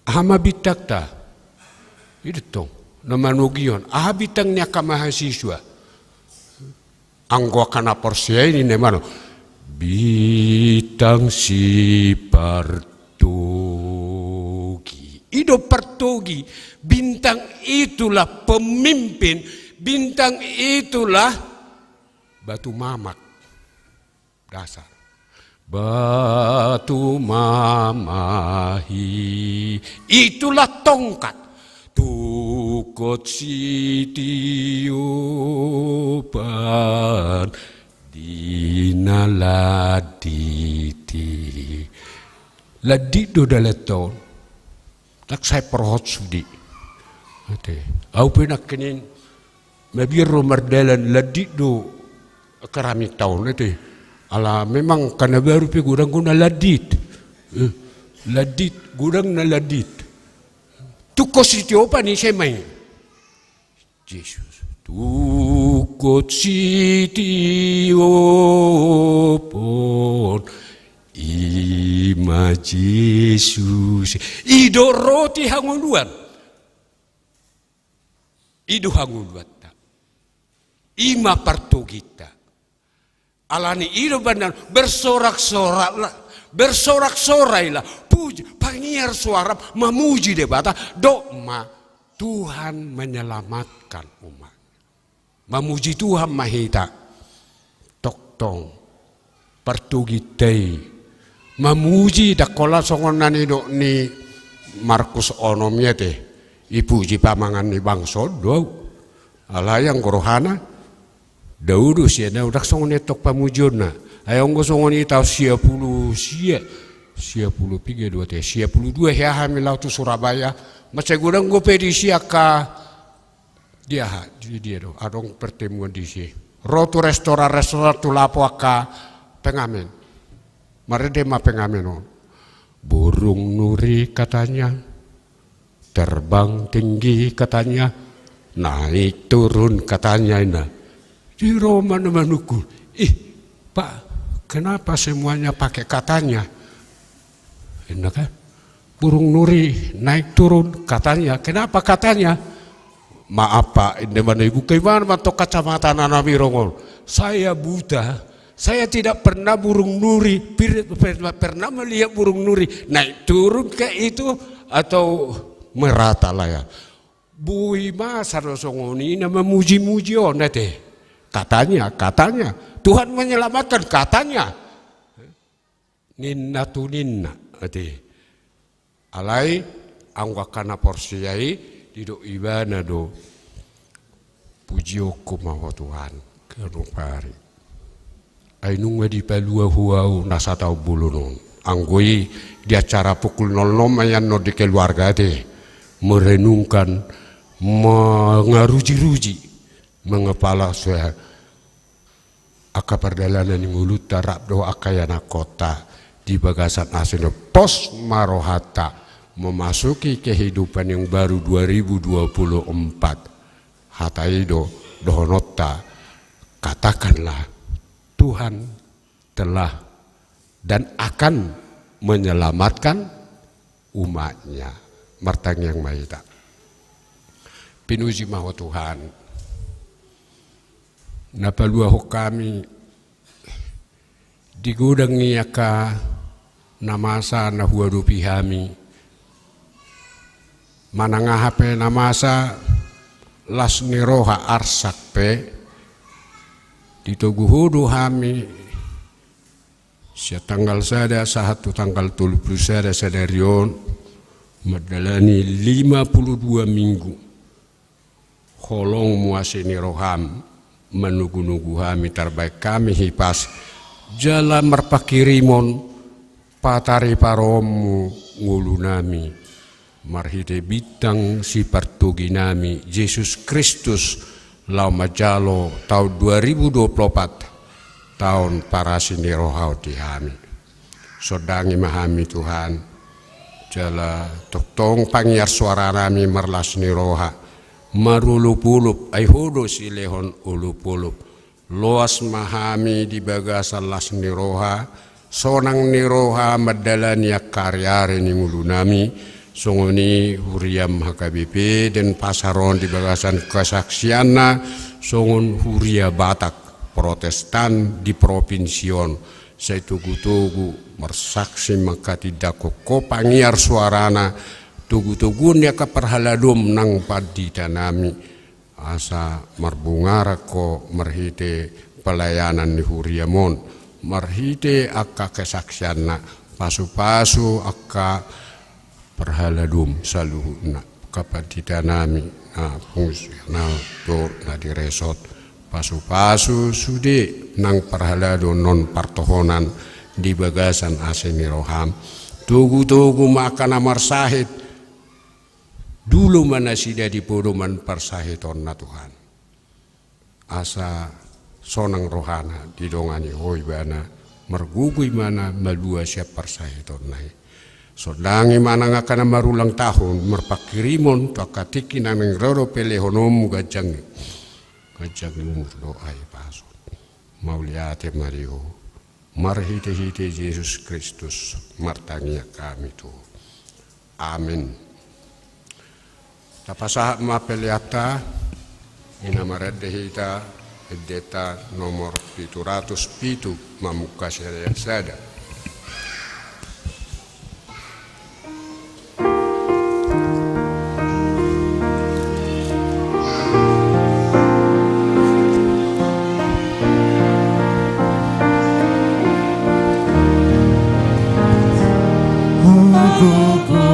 Aha ma bintangta? I do tong na manogihon. Aha bintang ni angka mahasiswa? Anggo angka na porsea i ninna imana, "Bintang si partogi." I do partogi. Bintang itulah pemimpin. Bintang itulah batu mamak dasar. Batu mamak i, itulah tongkat. Tungkot sitiopan di na landit i. Landit do dalanta on. Ndang sai porhot sude. Ate. Au pe nangkin i mabiar ro mardalan, landit do angka raminta on, ate. Ala memang angka na baru pe godang do na landit. Eh, landit, godang na landit. Tungkot sitiopan i, ise ma i? Jesus. Tungkot sitiopan i ma Jesus. I do roti hangoluan. I do hangoluanta. I ma partoginta. Alani i do umbahen na bersorak-soraklah, bersorak-sorailah, puji, pangiar suara, mamuji Debata, dok ma, "Tuhan menyelamatkan umat." Mamuji Tuhan ma hita. Tongtong partoginta i mamuji, ndang holan songon na nidok ni Markus onom i, ate. Ipuji pamangan ni bangso on do au. Alai anggo rohana, dao do sian au, ndang songon i tong pamujionna. Ai anggo songon i taon sia pulu sia, sia pulu piga do, ate, sia pulu dua hea hami laho tu Surabaya. Mansai godang dope disi angka, dia, aha, di dia do, adong pertemuan disi. Ro tu restoran-restoran tu lapo angka pengamen. Marende ma pengamen on. Burung nuri katanya, terbang tinggi katanya, naik turun katanya, inna. Di ro ma na manungkun, "Ih, Pak, kenapa semuanya pakai katanya?" Inna kan. Burung nuri naik turun katanya. Kenapa katanya? Maaf Pak, inda mana ibuka ibana mantong kacamata na namirong on. Saya buta, saya tidak pernah burung nuri, pir-, pernah, pernah melihat burung nuri naik turun ke itu atau merata lah ya. Boi masa do songon i na mamuji-muji on ate. Katanya, katanya Tuhan menyelamatkan, katanya. Ninna tu ninna ate. Alai anggo angka na porsea i, didok ibana do, pujionku ma ho Tuhan, ganup ari. Ai nunga dipalua ho au na sataon bolon on. Anggo i di acara pukul nol nol ma i annon di keluarga ate, merenungkan, mengaruji-ruji, mengepala suara angka pardalanan ni ngolunta rap dohot angka ianakhonta di bagasan asi ni roha. Pos ma rohanta memasuki kehidupan yang baru dua ribu dua puluh empat. Hata i do dohononta, katakanlah, Tuhan telah dan akan menyelamatkan umat-Nya. Martangiang ma hita. Pinuji ma ho Tuhan, na paluahon hami di godang ni angka na masa na huadopi hami. Manang aha pe na masa, las ni roha, arsak pe, ditogu ho do hami sian tanggal sada sahat tu tanggal tolu pulu sada sadari on, mandalani lima pulu dua minggu. Holongmu asi ni roham manogunogu hami, tarbaen hami hipas jala marpanghirimon patariparoonmu ngolunami. Marhite bintang sipartoginami Jesus Kristus, laho manjalo taon dua ribu dua puluh opat, taon parasi ni roha on di hami. Sondangi ma hami Tuhan, jala tongtong pangiar soaranami marlas ni roha, marolopolop, ai ho do silehon olopolop. Loas ma hami di bagasan las ni roha, sonang ni roha mandalani angka ariari ni ngolunami, songon i huriam H K B P Denpasar on di bagasan kesaksianna, songon huria Batak Protestan di propinsi on, sai togutogu marsaksi manghatindanghon ho, pangiar soarana, togutoguon ni angka parhaladoM nang panditanami, asa marbungaran ho marhite pelayanan ni huriaM on, marhite angka kesaksianna, pasupasu angka parhaladoM saluhutna, angka panditanami, na fungsional dohot na di resort, pasupasu sude nang parhalado on partohonan di bagasan asi ni rohaM. Togutogu ma angka na marsahit, dulu ma nasida di podoman parsahitonna Tuhan. Asa sonang rohana didongani Ho ibana, margogo ibana malua sian parsahitonna i. Sondangi ma nang angka na marulang tahun, marpanghirimon tu angka tingki na naeng ro dope pelehononMu ganjang i. Ganjang ni umur dohot hahipason. Mauliate ma di Ho. Marhitehite Jesus Kristus martangiang hami tu Ho. Amen. Tapasahat ma peleanta, ina marende hita endenta nomor pitu ratus pitu, mamungka sada-sada. Hugogo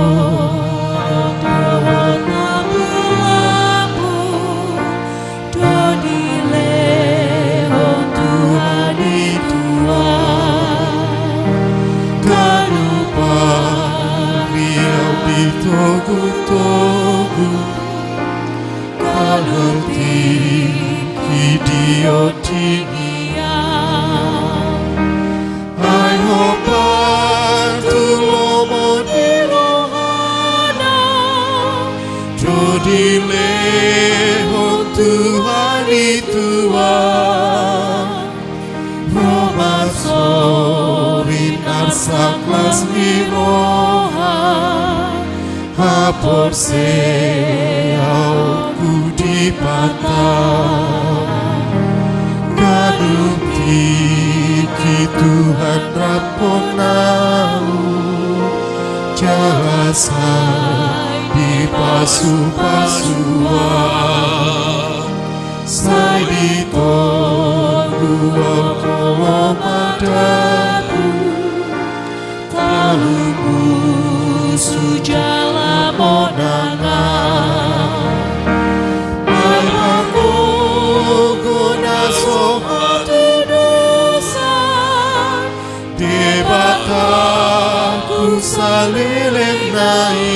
dohot na belapu, do dilehon Tuhan i tu au. Ganup ari au ditogutogu, ganup tingki diontingi au. Ai hombar tu lomo ni rohana, do dilehon Tuhan i tu au. Ro ma sorin arsak las ni roha, haporseaonku di Dipata ganup tingki Tuhan rap hon ahu, jala sai dipasupasu ahu, sai ditogu ahu holong ma dabu. Talup musu jala monang ahu. Ai margogo na so hatudosan, Debataku saleleng nai,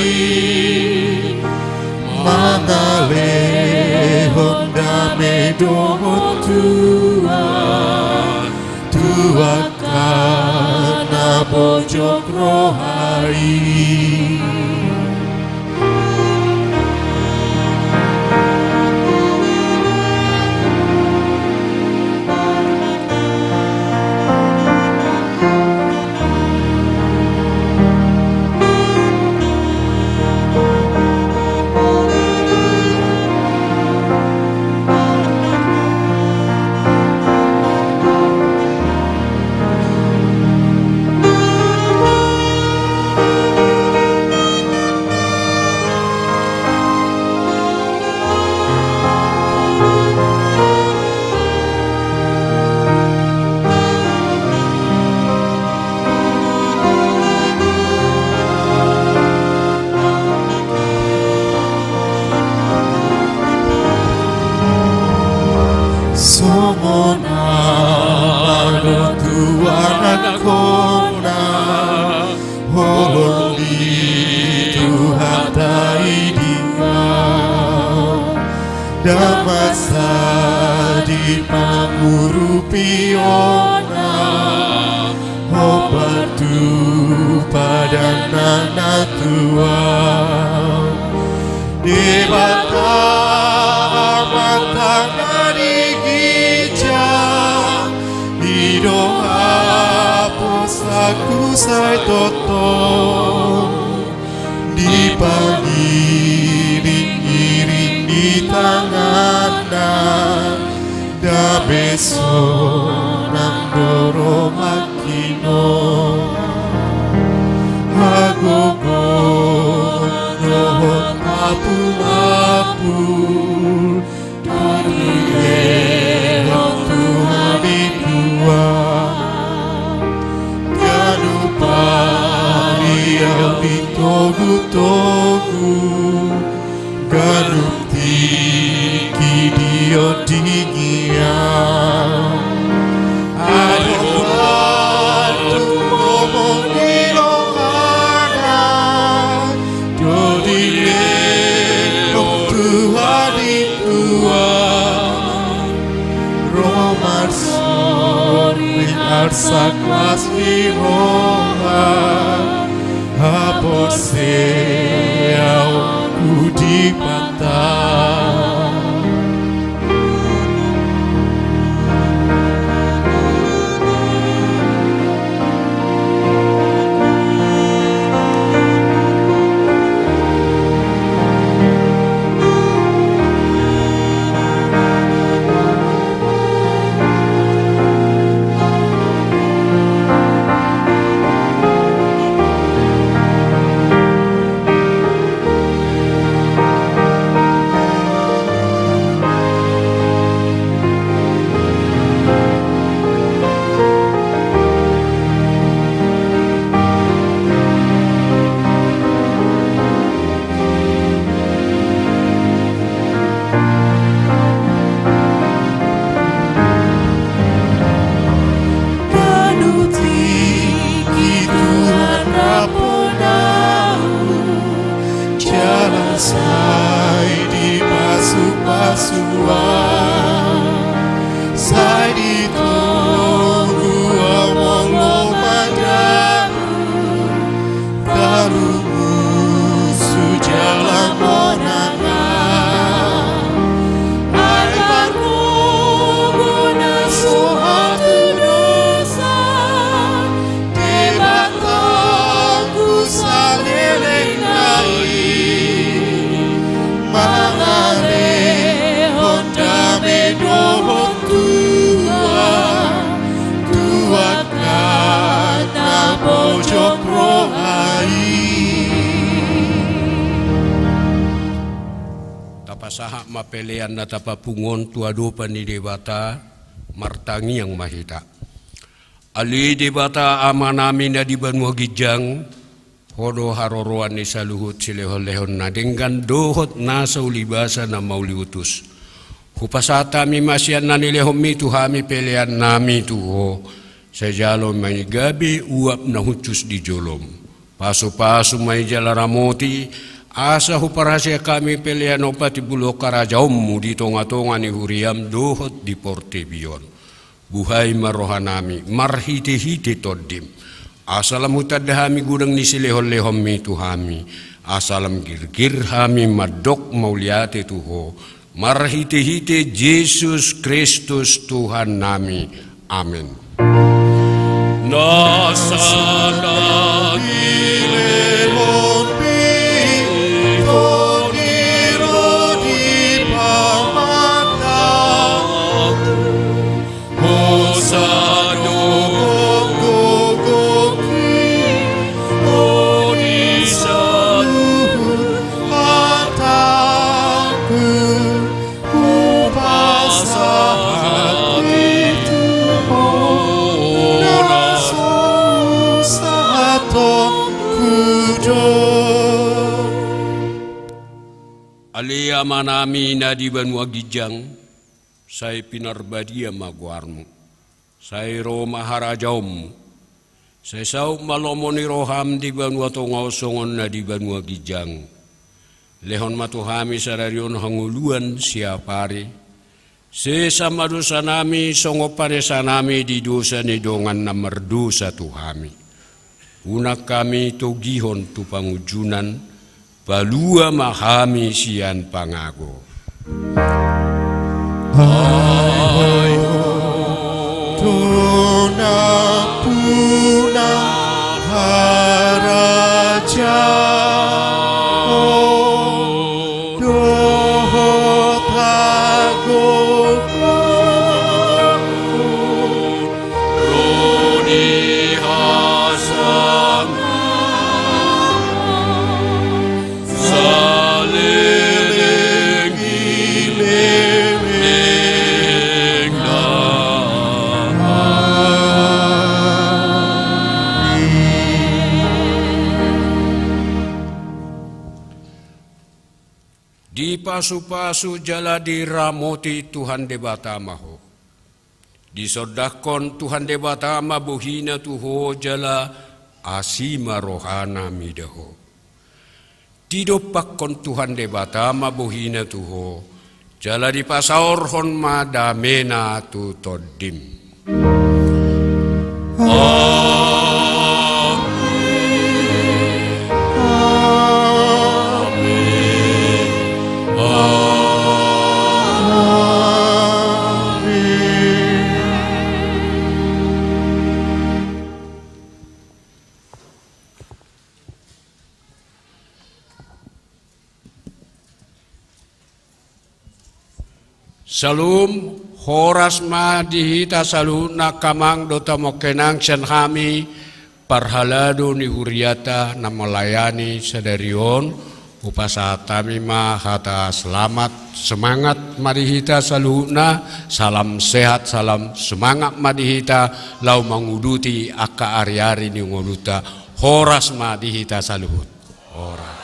mangalehon dame dohot tua tu angka na bojok roha i. Songon ama do tu anakhonna, holong ni Tuhanta i di hau. Ndang masa di pangurupionna, hombar tu padan na tua. Debata Amanta na di ginjang, i do haposanku sai tongtong. Dipangiring-iring di tanganna, dame sonang do rohangki on. Hagogoon dohot ampun-ampun, dilehon Tuhan i tu ahu. Ganup ari ahu ditogu-togu, ganup tingki diondingi ahu. Ai hombar tu lomo ni rohana do dilehon Tuhan i tu ahu. Ro marsoring arsak las ni roha, haporseaonku di Amanta. Pelean na tapapungu on tu adopan ni Debata, martangiang ma hita. Ale Debata Amanami na di banua ginjang, Ho do haroroan ni saluhut silehonlehon na denggan dohot nasa ulibasa na mauliutus. Hupasahat hami ma sian na nilehonMi tu hami peleannami tu Ho, sai jalo ma i gabe uap na hushus di joloM. Pasupasu ma i jala ramoti, asa huparhaseang hami pelean on patimbulhon harajaonMu di tongatonga ni huriaM dohot di portibi on. Buhai ma rohanami marhitehite TondiM, asa lam hutanda hami godang ni silehonlehonMi tu hami, asa lam girgir hami mandok mauliate tu Ho, marhitehite Jesus Kristus Tuhannami. Amen. Nasa na nilehonMi, Ho do di pamatangku. Hosa do gogo, Ho di saluhut hatangku, hupasahat i tu Ho na so husahatonnami do. Ale Amanami na di banua ginjang, sai pinarbadia ma goarMu. Sai ro ma harajaonMu. Sai saut ma lomo ni rohaM di banua tonga on songon na di banua ginjang. Lehon ma tu hami sadari on hangoluan siapari. Sesa ma dosanami songon panesanami di dosa ni dongan na mardosa tu hami. Unang hami togihon tu pangunjunan, palua ma hami sian pangago. Ai Ho do nampuna, harajaon dohot hagogoon, ro di hasangapon saleleng ni lelengna. Amin. Dipasupasu jala diramoti Tuhan Debata ma ho. Disondangkon Tuhan Debata ma bohina tu ho jala asi ma rohana mida ho. Didompakkon Tuhan Debata ma bohina tu ho, jala dipasaorhon ma damena tu tondim. Amin. Amin. Amin. Syalom, horas ma di hita saluhutna angka amang dohot amangke inang sian hami parhalado ni huriata na melayani sadari on. Hupasahat hami ma hata selamat, semangat ma di hita saluhutna, salam sehat, salam semangat ma di hita laho manguduti angka ariari ni ngolunta. Horas ma di hita saluhut. Horas.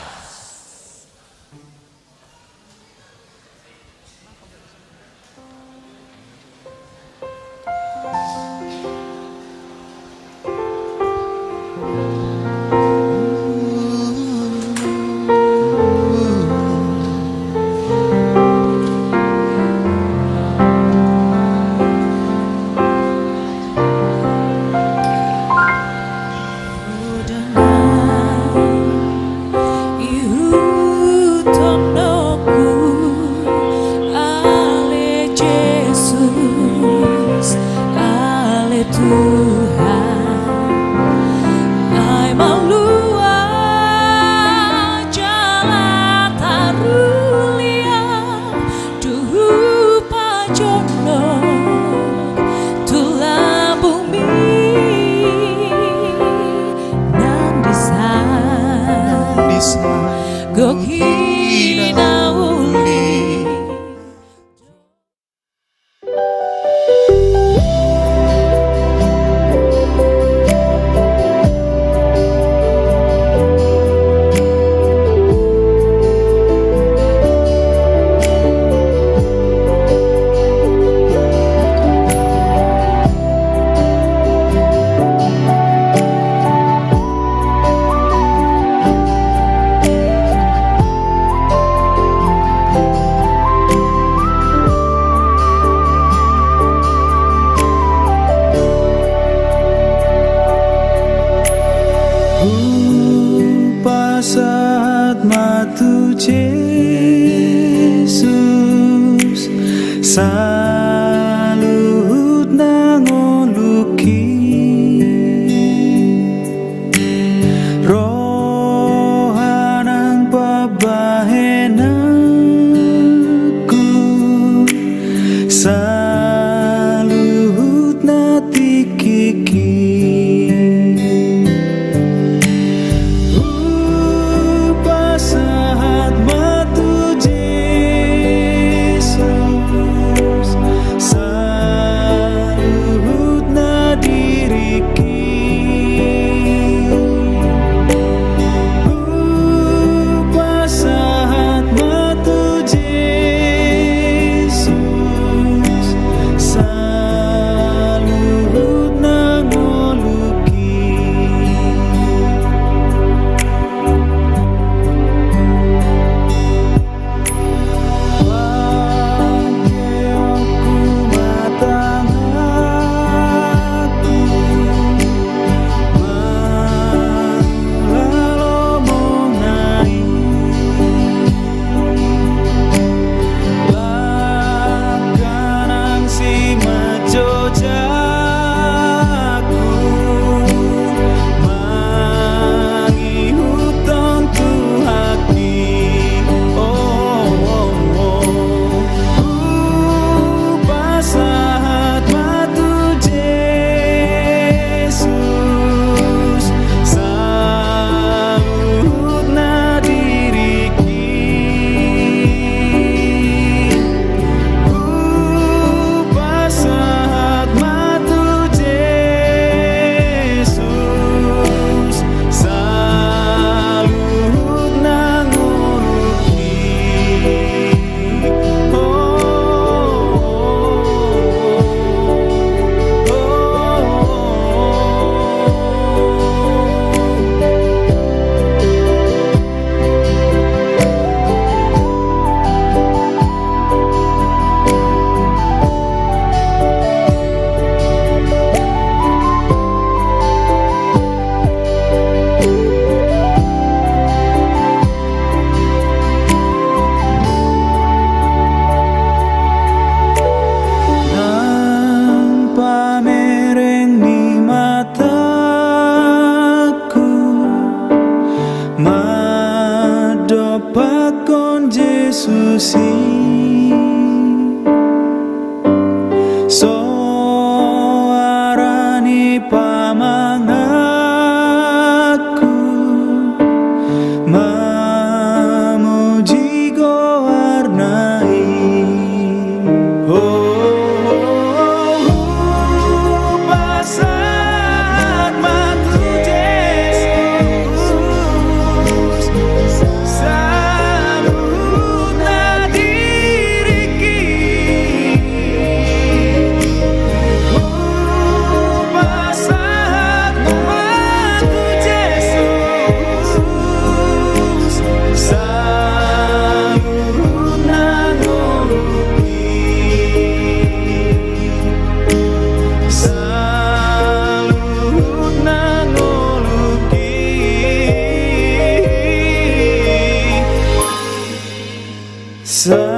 Jesus, saluhut na ngolungki, roha nang pambahenanku, saluhut na tingkingki. Hupasahat ma tu Jesus saluhut na diringki. Hupasahat ma tu Jesus saluhut na ngolungki. Pangkeonku ma tanganku, mangula lomo na i. Langkah nang simanjojak, mangihuthon Tuhanki. Oh, oh, oh. Hupasahat ma tu Jesus saluhut na diringki. Hupasahat ma tu Jesus saluhut na ngolungki. Nang pamereng ni matangku mandompakkon Jesus i. Soara ni pamanganku mamuji goarna i. Oh, hupasahat ma tu Jesus saluhut na diringki. Hupasahat ma tu Jesus saluhut na ngolungki. Saluhut na ngolungki. Sa-